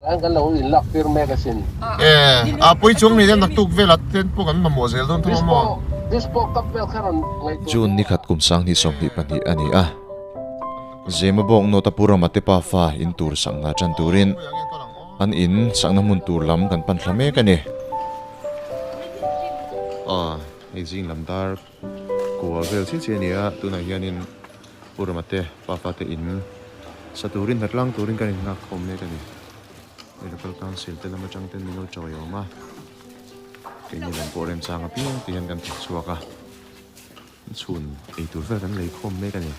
An kan lo in lak tir mek asin. E, a pui chung ni te naktuk velah ten pawh kan mamawh zel dawn tho a maw? Dispo cup vel kha rawn ngaihtuah June ni khat kum 2022 a ni a. Zema bawk nawta Pu Rama te pafa in tur sangha tan turin an in sakna hmun tur lam kan pan thla mek a ni. Aw, hei zing lam dar kual vel chiah chiah a ni a, tunah hianin Pu Rama te pafa te in sa turin hnatlang turin kan innghak khawm mek a ni. Hei local council te lam atang ten min lo tawiawm a, keini lam pawh remchang apiang ti hian kan thawk chhuak a. Chhun ei tur vel kan lei khawm mek a ni.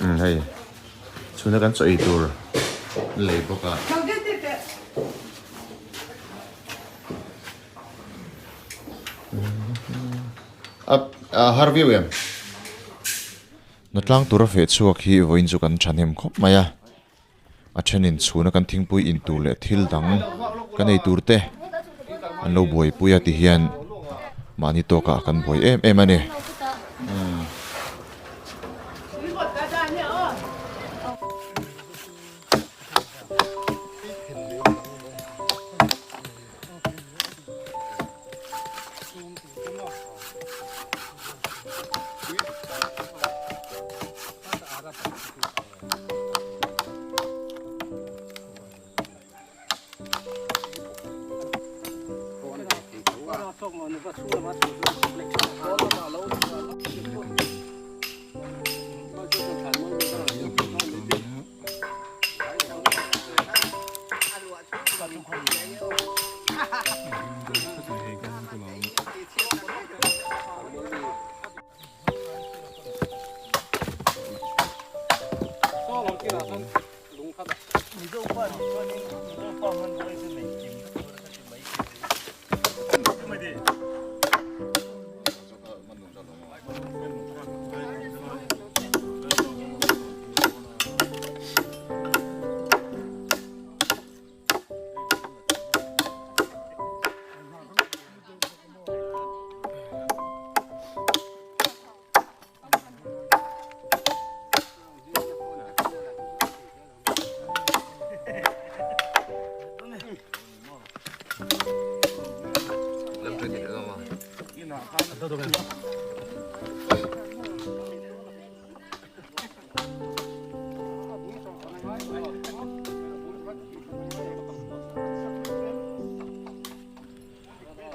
Umm hei chhuna kan chaw ei tur lei bawk a. A har viau em? Hnatlang tura feh chhuak hi vawiin chu kan thahnem khawp mai a. A thenin chhuna kan thingpui in tur leh thil dang kan ei tur te an lo buaipui a ti hian mahni tawkah kan buai em em a ni.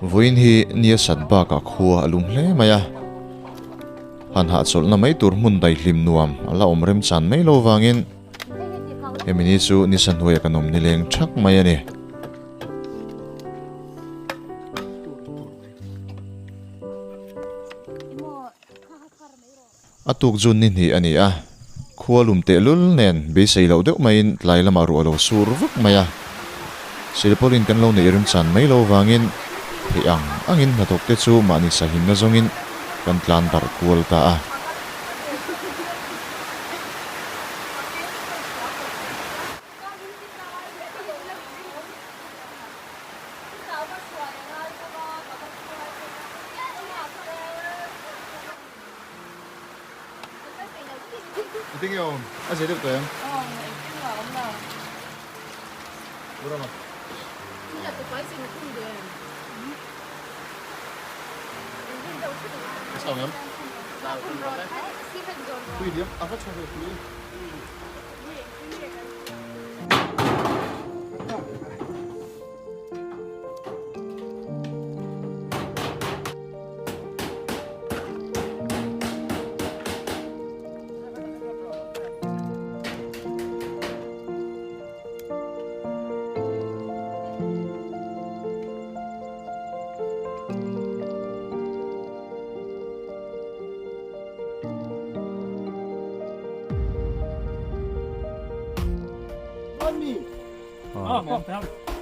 Vawiin hi nia sat bakah khua a lum hle mai a, han hahchawlhna mai tur hmun daihlim nuam a la awm remchan mai lo vangin hemi ni chu nisa hnuaiah kan awm nileng thak mai a ni. A tuk jun ni hnih a ni a, khua lum tehlul nen beisei loh deuh maiin tlai lamah ruah a lo sur vak mai a. Silpaulin kan lo neih rimchan mai lo vangin theih ang angin hnathawk te chu mahni sahimna zawngin kan tlan darh kual ta a. Engtin nge awm? A zia deuh tawh em?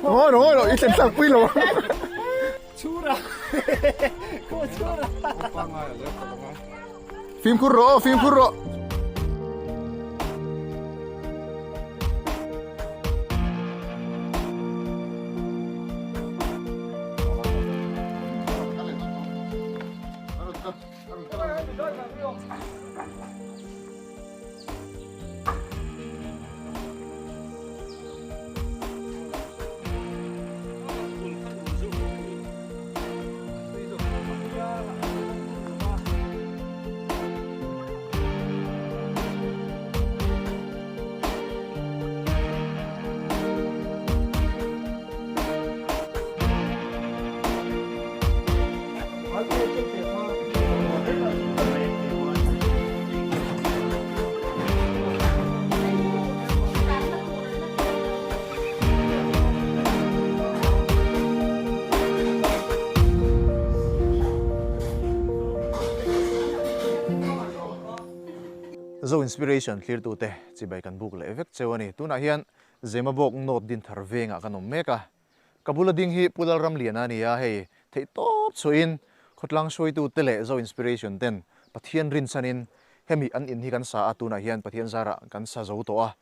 Ngawi rawh ngawi rawh i thlen thlak pui lo ang. Fimkhur rawh aw fimkhur rawh. Zo Inspiration thlirtute chibai kan buk leh vek cheu a ni. Tunah hian Zemabawk North Dinthar vengah kan awm mek a. Ka bula ding hi Pu Lalramliana a ni a, hei theihtawp chhuahin khawtlang hruaitute leh Zo Inspiration ten Pathian rinchhanin hemi an in hi kan sa a, tunah hian Pathian zarah kan sa zo tawh a.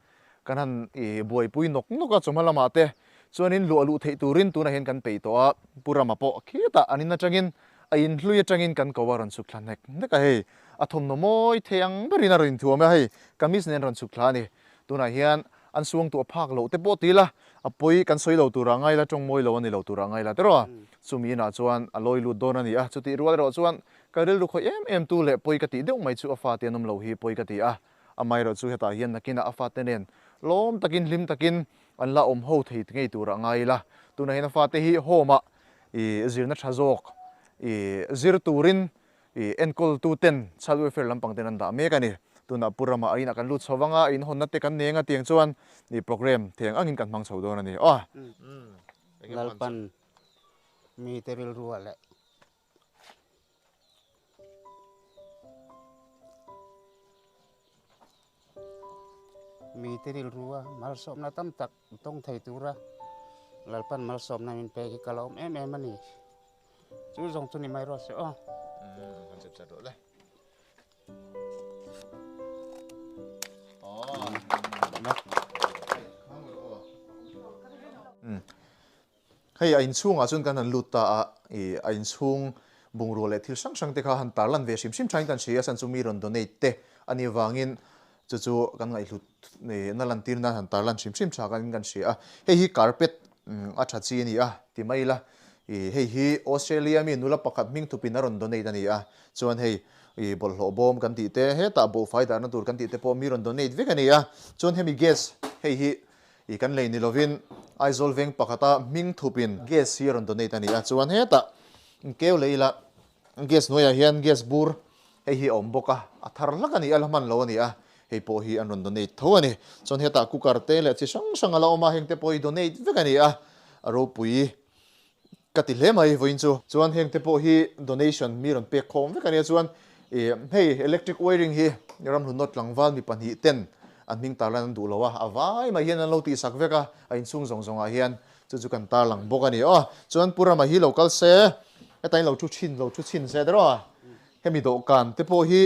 Kan han i buaipui nawk nawk a, chawhma lamah te chuanin luah luh theih turin tunah hian kan peih tawh a, Pu Rama pawh khitah an in atangin a in hlui atangin kan ko a rawn chhuk thla hnek hnek a, hei a thawmhnaw mawi thei ang berin a rawn inthuam a, hei kamis nen rawn chhuk thla a ni. Tunah hian an suangtuah phak loh te pawh ti ila, a pawi kan sawi lo turah ngai ila, tawng mawi lo a ni lo turah ngai ila tiraw? Chumi inah chuan a lawi lut dawn a ni a, chutih rual erawh chuan ka rilru khawih em em tu leh pawi ka tih deuh mai chu a fate an awm lo hi pawi ka ti a, Amaherawh chu hetah hian nakinah a fate nen lawm takin hlim takin an la awm ho thei ngei turah ngai ila. Tunah hian a fate hi home ah i zirna tha zawk i zir turin i enkawltu ten child welfare lampang ten an dah mek a ni. Tunah Pu Rama a inah kan lut chho vang a, a inhawnna te kan neng a tiang chuan i program theng angin kan hmang chho dawn a ni. Aw. Lalpan mite rilru ah leh. Mite rilrua malsawmna tam tak tawng thei tura Lalpan malsawmna min pek hi ka lawm em em a ni. Chu zawng chu ni mai rawh se aw. Kan chep chat rawh le. Hei a inchhungah chuan kan han lut ta a, ih a inchhung bungrua leh thil hrang hrang te kha han tarlan ve hrim hrim thain kan hria a, chhan chu mi rawn donate te a nih avangin chu chu kan ngaihhlut ih na lantir nan han tarlan hrim hrim tha kan kan hria a. Hei hi carpet a tha chi a ni a ti mai ila, ih hei hi Australia mi nula pakhat hming thupin a rawn donate a ni a, chuan hei ih bawlhhlawh bawm kan tih te, hetah buhfai dahna tur kan tih te pawh mi rawn donate vek a ni a, chuan hemi gas hei hi I kan lei ni lovin Aizawl veng pakhata hming thupin gas hi a rawn donate a ni a, chuan hetah keu leh ila gas hnuaiah hian gas bur hei hi a awm bawk a, a thar hlak a ni a, la hman lo a ni a, hei pawh hi an rawn donate tho a ni. Chuan hetah cooker te leh chi hrang hrang a la awm a, heng te pawh hi donate vek a ni a, a ropui Ka ti hle mai vawiin chu. Chuan heng te pawh hi donation mi rawn pek khawm vek a nia chuan ih hei electric wiring hi ramhlunawt tlangval mi pahnih ten an hming tarlan an duh lo a, a vai mai hian an lo tihsak vek a, a inchhung zawng zawng ah hian chu chu kan tarlang bawk a ni aw. Chuan Pu Rama hi lo kal se, hetain lo thu thin lo thu chhin se tiraw a, hemi dawhkan te pawh hi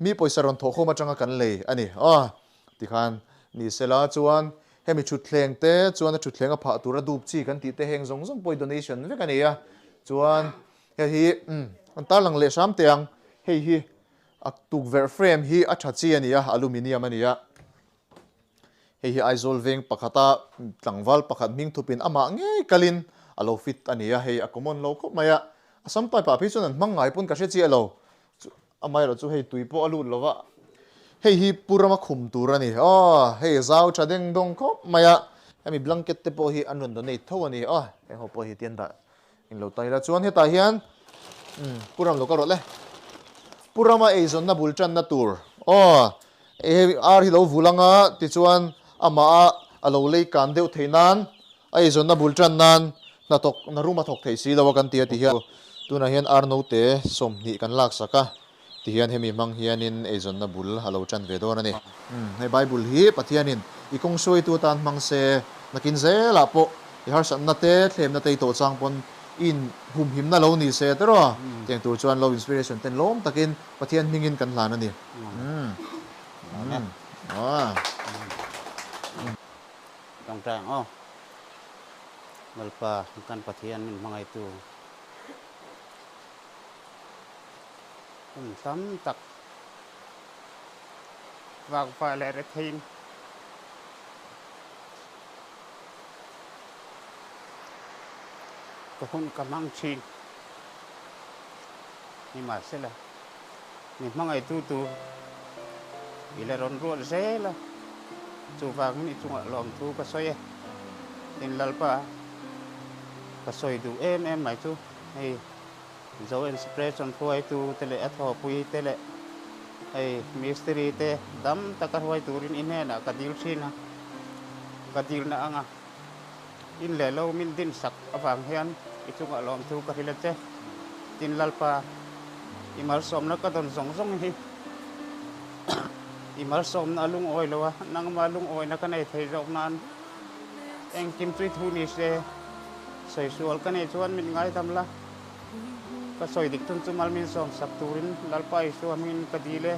mi pawisa rawn thawh khawm atanga kan lei a ni aw. Tikhan ni sela chuan hemi thutthleng te chuan a thutthleng a phah tur a dup chi kan tih te heng zawng zawng pawh hi donation vek a ni a, chuan hei hi an tarlang leh hram teh ang, hei hi a tukverh frame hi a tha chi a ni a, aluminium a ni a, hei hi Aizawl veng pakhata tlangval pakhat hming thupin amah ngei kalin a lo fit a ni a, hei a common lo khawp mai a, a sam pipe ah phei chuan an hmang ngai pawn ka hre chiah lo. Amaherawh chu hei tui pawh a lut lo va, hei hi pu rama khum tur a ni. Aw, hei zau tha deng dawng khawp mai a, hemi blanket te pawh hi an rawn donate tho a ni. Aw, heng ho pawh hi tian dah in lo tai la. Chuan hetah hian umm pu ram lo kal rawh le. Pu rama eizawnna bul tanna tur. Aw, hei ar hi lo vul anga tichuan amah a lo lei kan deuh theih nan A eizawnna bul tan nan hnathawk na rum a thawk thei si lo a kan ti a ti hian tunah hian ar note 20 kan laksak a ti hian hemi hmang hianin eizawnna bul a lo tan ve dawn a ni. Hei Bible hi Pathianin i kawng hruaitu atan hmang se nakin zelah pawh i harsatna te thlemna te i tawh chang pawn i in humhimna lo ni se tiraw tiang tur chuan lo inspiration ten lawm takin Pathian hmingin kan hlan a ni. Tawngtai ang aw. Lalpa kan Pathian min hmangaitu hun tam tak vakvah leh retheiin ka hun ka hmang thin. Nimahsela mi hmangaitu tur i la rawn ruat zel a, chuvangin i chungah lawmthu ka sawi e. Tin Lalpa ka sawi duh em em mai chu hei Zo Inspiration hruaitu te leh a thawpui te leh hei mistiri te dam taka hruai turin i hnenah ka dil thin a, ka dilna anga in leh lo min dinsak avang hian i chungah lawmthu ka hrilh a che. Tin Lalpa, i malsawmna ka dawn zawng zawng hi I malsawmna a lungawi lo a, nangma lungawina ka nei thei zawk nan engkim chu i thu ni se, sawi sual ka nei chuan min ngaidam la, ka sawi dik thun chu mal min sawm sak turin Lalpa Isua hmingin ka dil e.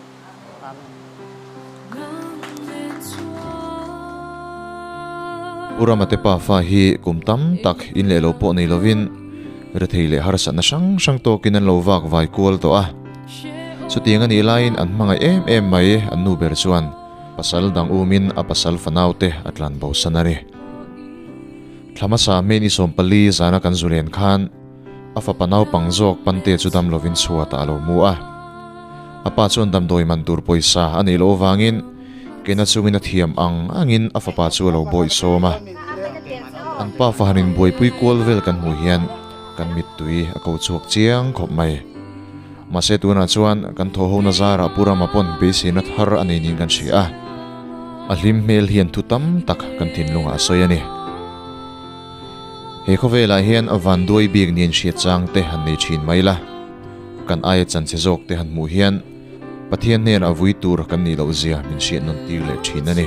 Amen. Pu Rama te pafa hi kum tam tak in leh lo pawh nei lovin rethei leh harsatna hrang hrang tawkin an lo vak vai kual tawh a. Chutiang a nih laiin an hmangaih em em mai an nu ber chuan pasal dang umin a pasal fanau te a tlan bo san a ni. Thla hmasa May ni 14 zana kan zu len khan a fapa naupang zawk Pante chu dam lovin chhuatah a lo mu a. A pa chuan damdawi man tur pawisa a neih loh avangin kena chungin a thiam ang angin a fapa chu a lo bawih sawm a. An pa fahanin buaipui kual vel kan hmuh hian kan mittui a ko chhuak chiang khawp mai. Mahse tunah chuan kan thawhhona zarah Pu Rama pawn beiseina thar a nei niin kan hria a, a hlim hmel hian thu tam tak kan thinlungah a sawi a ni. He khawvelah hian a vanduai bik niin hriat chang te han nei thin mai la, kan aia chanche zawk te han hmuh hian Pathian hnenah vui tur kan nih loh zia min hriat nawn tir leh thin a ni.